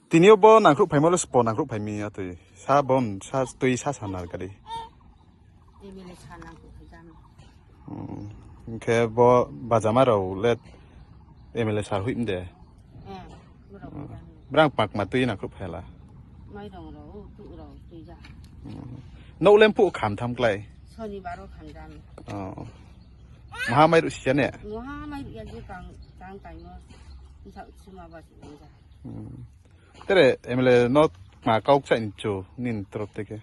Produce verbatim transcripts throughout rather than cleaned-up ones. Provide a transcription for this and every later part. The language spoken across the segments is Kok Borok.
Tini o bo nangkhruk phaima le spo nangkhruk phaimi atwi. Sa bon, sa twi sa sa nar gari. Emele sa nangkhruk phaijani. Hmm. Hwnkhe bo bajama rok le emele sar hui mde. Eh, borok phaijani. Brang pakma twi nangkhruk phaila. Mairong rok, tu rok, twi ja. Hmm. Nok lem pu kham tham klai. Sonibar o khamjani. Oh. Maha mairu sijane? Maha mairu ya je kang, kang taimo. Nsa sima ba sija. Hmm. Tere M L A no ma kok sa incho nin trop teke.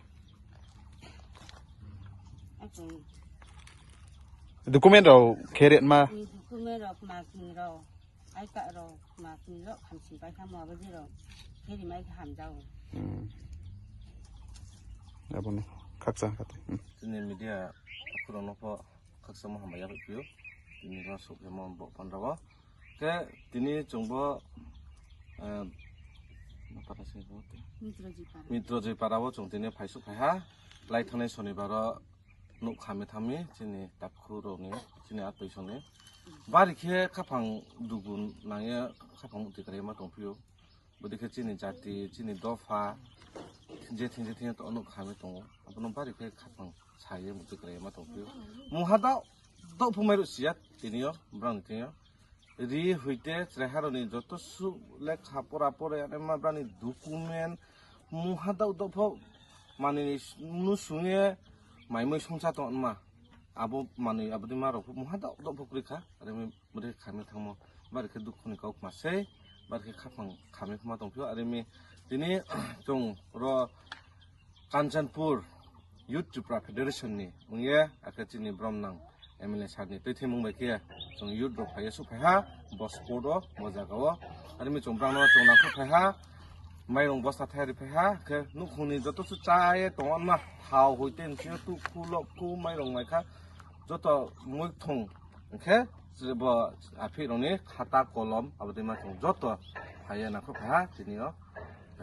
Document rok khe ret ma. Document rok ma sing rok. Ai ka rok ma sing rok hamsing pai kha mo abo je rok. Khe ri mai kha hamjao. Hmm. Abono khaksa khate. Hmm. Chini media khurang no pho khaksa mo hambai ya pio. Tini ro sok mo bo pandra bo. Khe tini chwngbo, eh, Mitrojoi para. Mitrojoi para o chwng tini phaisuk phaiha. Lai thangnai sonibaro nuk khami thami chini takhu rokni, chini atwi songni. Bari khe khaphang dugun nangya, khaphang muti kwrwi ma tongphio. Bwdikhe chini jati, chini dopha, jething jething to nuk khami tongo. Abono bari khe khaphang saye muti kwrwi ma tongphio. Mungha dao, dao phumai rw siya tiniyo, brang tiniyo. Ri huite chwraiharoni joto su lekha pora pore ma brani document muha dao dao pho manwi nu sungye maimui songcha tong ma abo manwi aboni ma rok muha dao dao pho kwrwi kha aremi bwrwi khamwi thangmo bari khe dukhu ni kok ma sei bari khe khaphang khamwi ma tong phio aremi tini chwng ro Kanchanpur Youth Tripura Federation ni wngye, akhe chini brom nang M L A sir ni twi thwimung bai khe chwng youth rok phaiye su phaiha bo sport o bo jaga o. Arimi chwng brang no chwng nangkuk phaiha, mairung bosta thai ri phaiha, khe nukhung ni joto su chaye tong ma thao hoi ten se tu khu lok khu mairung mai kha joto mui thung khe bo aphi rok ni khata kolom abo dei ma chwng joto phaiye nangkuk phaiha chini o.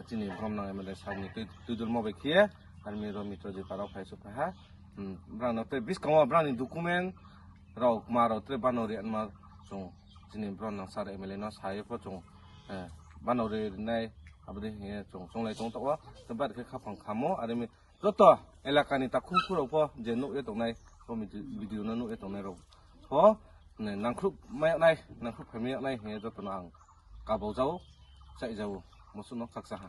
Chini brom nang M L A sir ni twi, twi dul mo bai khiye, armi ro Mitrojoi para phai su phai ha. Hmm, brang no tei biskango brang ni document rok ma rok tei bano ri anma chwng chini brom nang sir M L A no sai pho chwng, eh, bano ri nai aboni hinge chwng chwng lai tong to o. Tei bar khe khaphang khamo armi joto elaka ni takhum khurok pho je nuk ye tongnai, o video, video no nuk ye tongnai rok pho, ne, nangkhruk mai nai, nangkhruk phai mai nai hinge joto no ang kabau jao, chai jao, mosu no khaksa ha.